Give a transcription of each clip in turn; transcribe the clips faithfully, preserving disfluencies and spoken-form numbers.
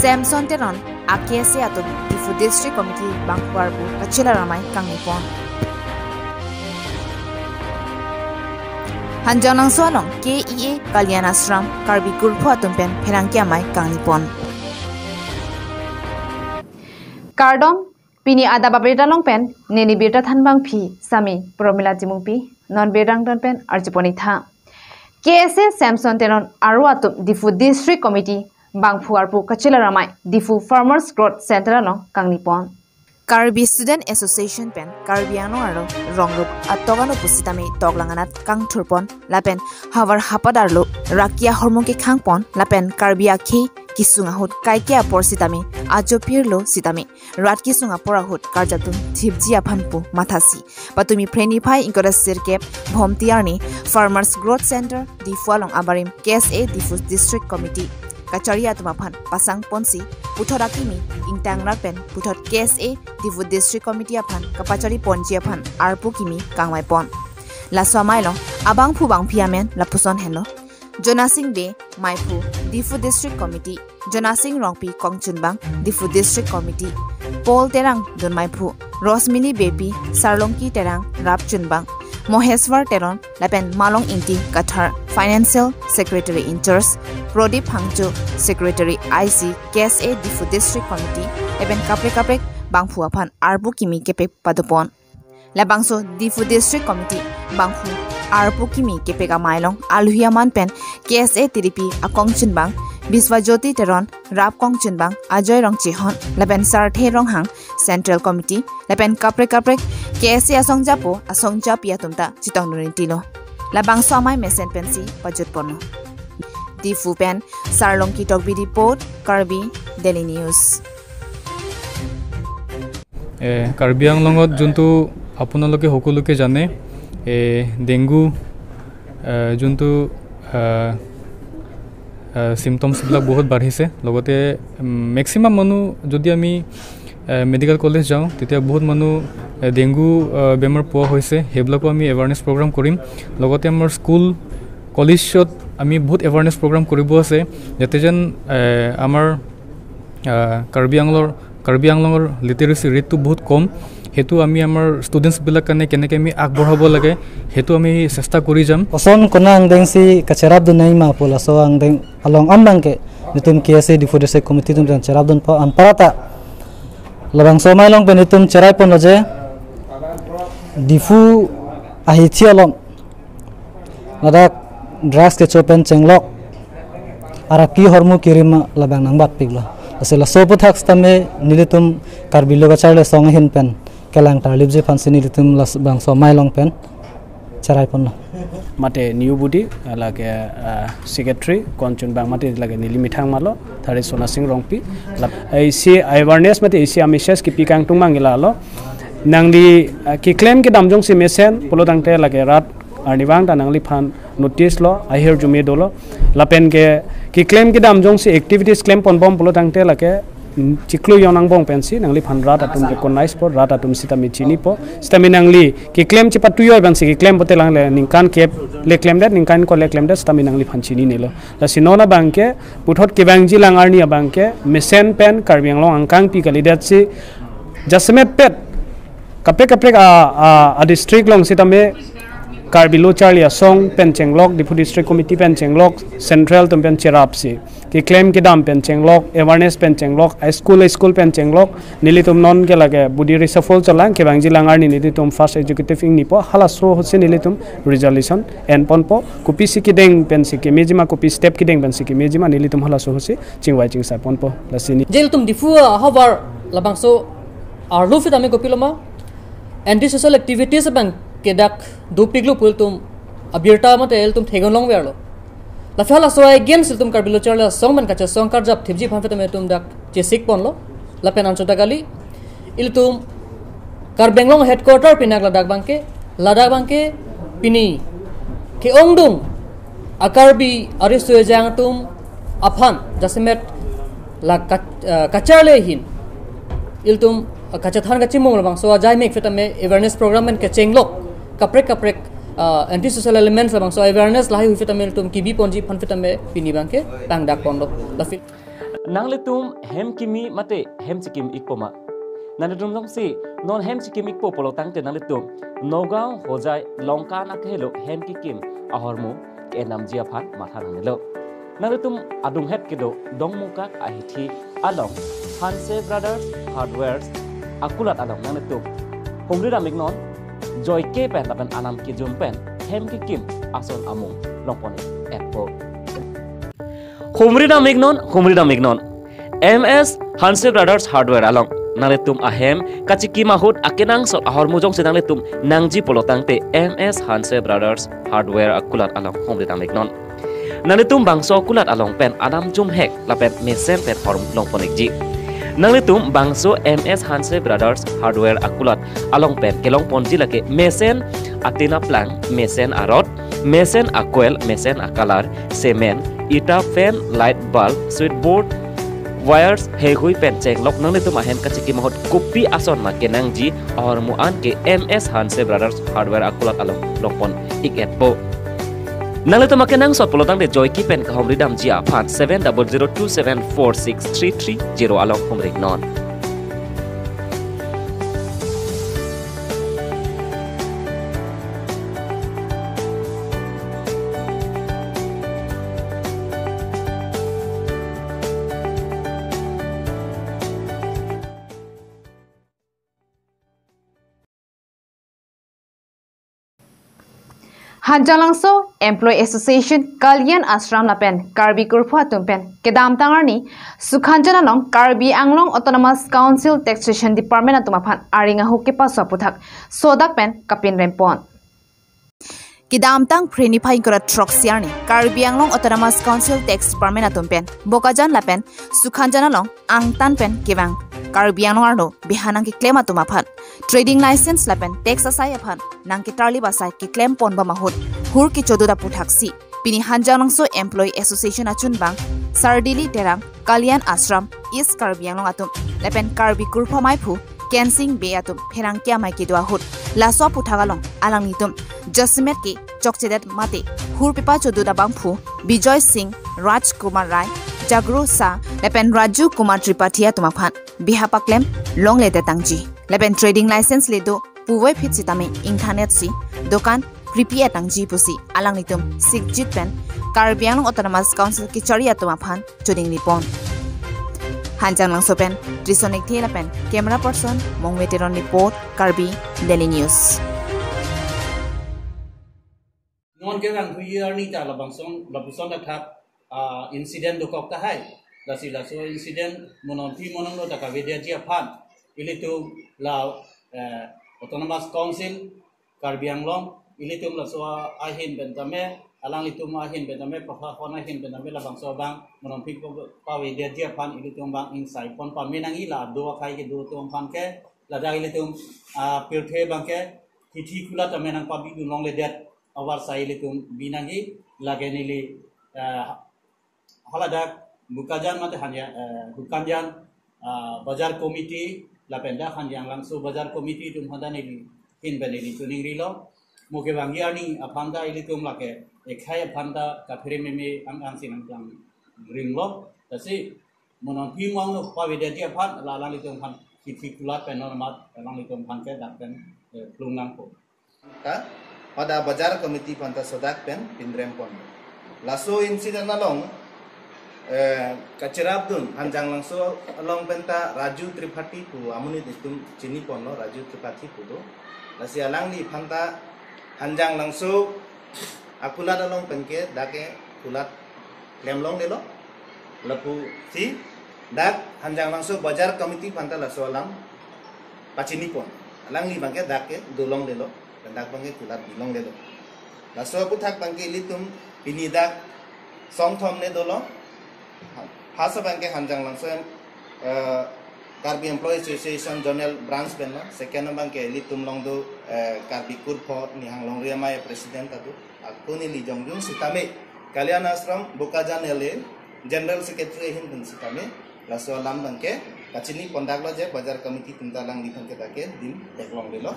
Samson Teron, a K S A atum Diphu District Committee bangphu arpu kachelar amei kangni pon. Hanjanglangso along K E A Kalyan Ashram Karbi Kurpho atum pen pherangke amei kangni pon. Kardom, pini adap abirta along pen neli birta thanbangpi sami Promila Timungpi, non birta angton pen arjupon-ik tha. K S A Samson Teron aro atum Diphu District Committee bangphu arpu kachelar amei Diphu Farmers Growth Center along kangni pon. Karbi Student Association pen Karbi Anglong arlo rongrup atok ano pusitame toklang anat kangthurpon lapen havar hapat arlo rakia hormung kekhangpon lapen Karbi akhei kesung ahut kaike apor sitame ajo pirlo sitame rat kesung apor ahut karjap atum thipji aphan pu mathasi patumi Phre niphai ingkoi ra sirkep Bhomti arni Farmers Growth Center Diphu along abarim K S A Diphu District Committee kachari atum aphan pasang ponsi puthot akimi ingtang rat pen puthot K S A Diphu District Committee aphan kapachari ponji aphan arpu kimi kangvai pon. Laso amei along abangphu bangphi amen lapuson henlo: Jonasing Bey, meiphu, Diphu District Committee; Jonasing Rongpi, kongchunbang, Diphu District Committee; Paul Terang, dunmeiphu; Rosmini Beypi, Sarlongki Terang, rapchunbang; Moheswar Teron lapen Malong Ingti Kathar, Financial Secretary in charge; Prodip Phangcho, Secretary I C, K S A Diphu District Committee lapen kaprek kaprek bangphu aphan arpu kimi kepek padopon. Labangso Diphu District Committee bangphu arpu kimi kepek amei along aluhi aman pen K S A T D P akongchunbang Biswajyoti Teron, rap kongchunbang Ajoy Rongchehon lapen Sarthe Ronghang, Central Committee lapen kaprek kaprek K S A asongjapo asongjapi atum ta chetongdun rinti lo. Labangso amei mesen pensi pajut ponlo. Diphu pen Sarlongki Tokbi report, Karbi Daily News. এ, কাৰ্বি আংলঙত যোনটো আপোনালোকে সকলোকে জানে, এ, ডেংগু, এ, যোনটো, এ, এ, চিমটমছবিলাক বহুত বাঢ়িছে। লগতে, উম, মেক্সিমাম মানুহ যদি আমি, এ, মেডিকেল কলেজ যাওঁ, তেতিয়া বহুত মানুহ, এ, ডেংগু, এ, বেমাৰ পোৱা হৈছে। সেইবিলাকো আমি এৱাৰনেছ প্ৰগ্ৰাম কৰিম। লগতে আমাৰ স্কুল, কলেজত আমি বহুত এৱাৰনেছ প্ৰগ্ৰাম কৰিব আছে, যাতে যেন, এ, আমাৰ আহ, কাৰ্বি আংলৰ, কাৰ্বি আংলঙৰ লিটাৰেচি ৰেটটো বহুত কম। সেইটো আমি আমাৰ ষ্টুডেণ্টছবিলাক কাৰণে কেনেকৈ আমি আগবঢ়াব লাগে, সেইটো আমি চেষ্টা কৰি যাম। Koson konat angdengsi kacherapdun nangji ma pu laso angdeng along abangke nelitum K S A Diphu District Committee atum cherapdunpo. Anparta labangso amei along pen nelitum cherai ponlo je Diphu ahithi along ladak drugs kecho pen chenglok, araki hormu kirim labang nangbatpiklo. Lasi laso aputhak sitame nelitum Karbi Lo Kacharli Asong ahin pen kelang tarlipji aphansi nelitum labangso amei along pen cherai ponlo. Mate new body, lake, ah, secretary, kongchunbang mate lake neli methang malo, thari Jonasing Rongpi. Lap-, isi awareness mate isi a-message kipi kangtung mangila lo. Nangli, ah, keklem kedam jongsi mesen pulotangte lake rat arnivang ta nangliphan notice lo, ahirjume dolo. Lapen ke keklem kedam jongsi activities klem ponbom pulotangte lake, mm, chiklo yong nangbong pensi nangliphan rat atum recognize po, rat atum sitame chinipo. Sitame nangli keklem chepatuyoi pensi keklem pote lang le ningkan kep le klemdet, ningkan ko le klemdet, sitame nangliphan chininelo. Lasi non abangke puthot kevangji lang arni abangke mesen pen Karbi Anglong angkangpi kalidetsi jasemet pet kaprek kaprek a, a, a district along sitame Karbi Lo Charli Asong pen chenglok, Diphu District Committee pen chenglok, Central atum pen cherapsi keklem kedam pen chenglok, awareness pen chenglok, a school, a school pen chenglok, nelitum non ke lake body reshuffle cholang, kevangji lang arni nelitum first executive ingnipo, halaso ahutsi nelitum resolution en ponpo, kopisi kedeng pensi kemejima, kopi step kedeng pensi kemejima, nelitum halaso ahutsi chingvai chingsai ponpo, lasi ne. Je ilitum Diphu ahavar labangso arlo sitame kopiloma, anti-social activities abangke dak dopiklo pu ilitum abirta mate ilitum theklong verlo. Lapen halaso against ilitum Karbi Lo Charli Asong pen kachesong karjap thipji aphan sitame ilitum dak chesik ponlo. Lapen anchot ta kali, ilitum Karbi Anglong headquarter pinak ladak abangke, ladak abangke pini ke-ongdung a-Karbi ariso ejang atum aphan jasemet la ka-, eh, kacharli ahin ilitum, eh, kachethan kachimung labangso ajai mek sitame awareness program pen kechenglok kaprek kaprek, eh, anti-social elements labangso awareness lahai ahut sitame ilitum kebi ponji aphan sitame pini abangke tangdak ponlo. Lapen Nanglitum hem kimi mate hem chikim ikpo ma? Nanglitum jongsi non hem chikim ikpo pulo tangte nanglitum Nagaon, Hojai, Lanka nang kehelo hem kikim ahormu ke-endamji aphan matha nangnelo. Nanglitum adunghet kedo Dongmukak ahithi along Hanse Brothers Hardware akulat along nanglitum humri dam iknon, joike pen lapen anam kejum pen hem kikim ason amung longpon-ik etpo. Humri dam iknon, humri dam iknon. M S Hanse Brothers Hardware along nanglitum ahem kachikim ahut akenangsot ahormu jongsi nanglitum nangji pulo tangte M S Hanse Brothers Hardware akulat along humri dam iknon. Nanglitum bangso akulat along pen anam jumhek lapen mesen pen hormu longpon-ikji. Nanglitum bangso M S Hanse Brothers Hardware akulat along pen kelongponji lake mesen atin aplang, mesen arod, mesen acoil, mesen acolor, cement, ita, fan, light bulb, switchboard, wires, heihui pen chenglok nanglitum ahem kachikim ahut kopi ason ma kenangji ahormu an ke M S Hanse Brothers Hardware akulat along longpon-ik etpo. Nanglitum akenangsot pulo tangte joike pen kahumri damji aphan seven double zero two seven four six three three zero along humri iknon. Hanjanglangso Employee Association, Kalyan Ashram lapen Karbi Kurpho atum pen kedamtang arni Sukhanjan along Karbi Anglong Autonomous Council Taxation Department atum aphan aring ahok kepaso aputhak sodak pen kapinrempon. Kedamtang Phre niphai ingkoi ra throksi arni Karbi Anglong Autonomous Council Tax Department atum pen Bokajan lapen Sukhanjan along angtan pen kevang Karbi Anglong arlo biha nangkeklem atum aphan trading license lapen tax asai aphan nangketarlip asai keklempon bom ahut hur kechodut aphuthaksi pini Hanjanglangso Employee Association achunbang Sardili Terang, Kalyan Ashram, East Karbi Anglong atum lapen Karbi Kurpho maiphu Kensing Bey atum pherangke amei kedo ahut laso aputhak along alanglitum jasemet ke chokchedet mate hur pepachodut abangphu Bijoy Singh, Raj Kumar Rai, Jagru Shah lapen Raju Kumar Tripathi atum aphan biha paklem longledet tangji lapen trading license le do puvoiphit sitame ingthan-etsi dokan prepi-et nangji pusi alanglitum sikjit pen Karbi Anglong Autonomous Council kechari atum aphan choningripon. Hanjanglangso pen Trison Ekthe lapen camera person Mongve Teron report, Karbi Daily News. Non kevang thuji arni ta labangson, lapuson athak, ah, incident dokok tahai. Lasi laso incident mo non phi mo non lo ta kavedetji aphan ilitum la, eh, Autonomous Council Karbi Anglong, ilitum laso ahin pen tame, alanglitum ahin pen tame, proshashon ahin pen tame labangso abang mo non phi ko pavedetji aphan ilitum abang ingsaipon pame nangji, la do akhai kedo atum aphan ke, ladak ilitum, ah, pirthe abang ke hithi kulat tame nangpabidun longledet avarsai ilitum bi nangji, lake neli, eh, haladak Bokajan mate Hanja, eh, Sukhanjan, ah, Bazar Committee, lapen dak Hanjanglangso Bazar Committee atum aphan ta neli ahin pen neli choningrilo. Mo kevangji arni aphan ta ilitum lake ekhai aphan ta kaphere meme ang angsi nangklangrinlo. Lasi mo non phi mo non lo pavedetji aphan la alanglitum aphan hithi kulat pen non mat alanglitum aphan ke dak pen, eh, plung nangpo. Ta, pada Bazar Committee aphan ta sodak pen pinrempon. Laso incident along, eh, kachirapdun Hanjanglangso along pen ta Raju Tripathi pu amonit itum chiniponlo, Raju Tripathi pu do. Lasi alangliphan ta Hanjanglangso akulat along pen ke dak ke kulat klem longledetlo. Lapusi dak Hanjanglangso Bazar Committee aphan ta laso alam pachinipon. Alangli abang ke dak ke do longledetlo, pen dak abang ke kulat bi longledetlo. Laso aputhak abang ke ilitum pini dak songthom ne dolo. First abang ke Hanjanglangso, eh, Karbi Employee Association Zonal Branch pen lo. Second abang ke ilitum along do, eh, Karbi Kurpho Nihang Longri Amei President ta do. Ako neli jongjung sitame Kalyan Ashram Bokajan L A General Secretary ahin pen sitame laso alam abang ke kachinipondak lo je Bazar Committee atum ta alangliphan ke dak ke dim theklongledetlo.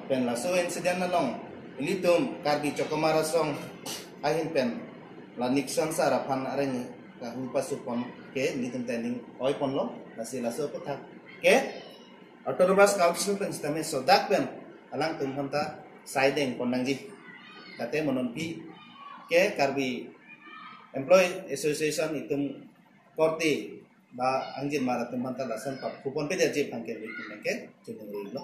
Pen laso incident along ilitum Karbi Chokomar Asong ahin pen la Nixon sir aphan areng Kahu pasu pon ke nelitum ta ning oi ponlo, lasi laso aphuthak ke Autonomous Council pen sitame sodak pen alangtum aphanta saideng pon nangji. Kate mo non pi ke Karbi Employee Association itum korte ba angjirmar atum aphanta lason pap kupon pe derji aphan ke nelitum ke chunong ri lo.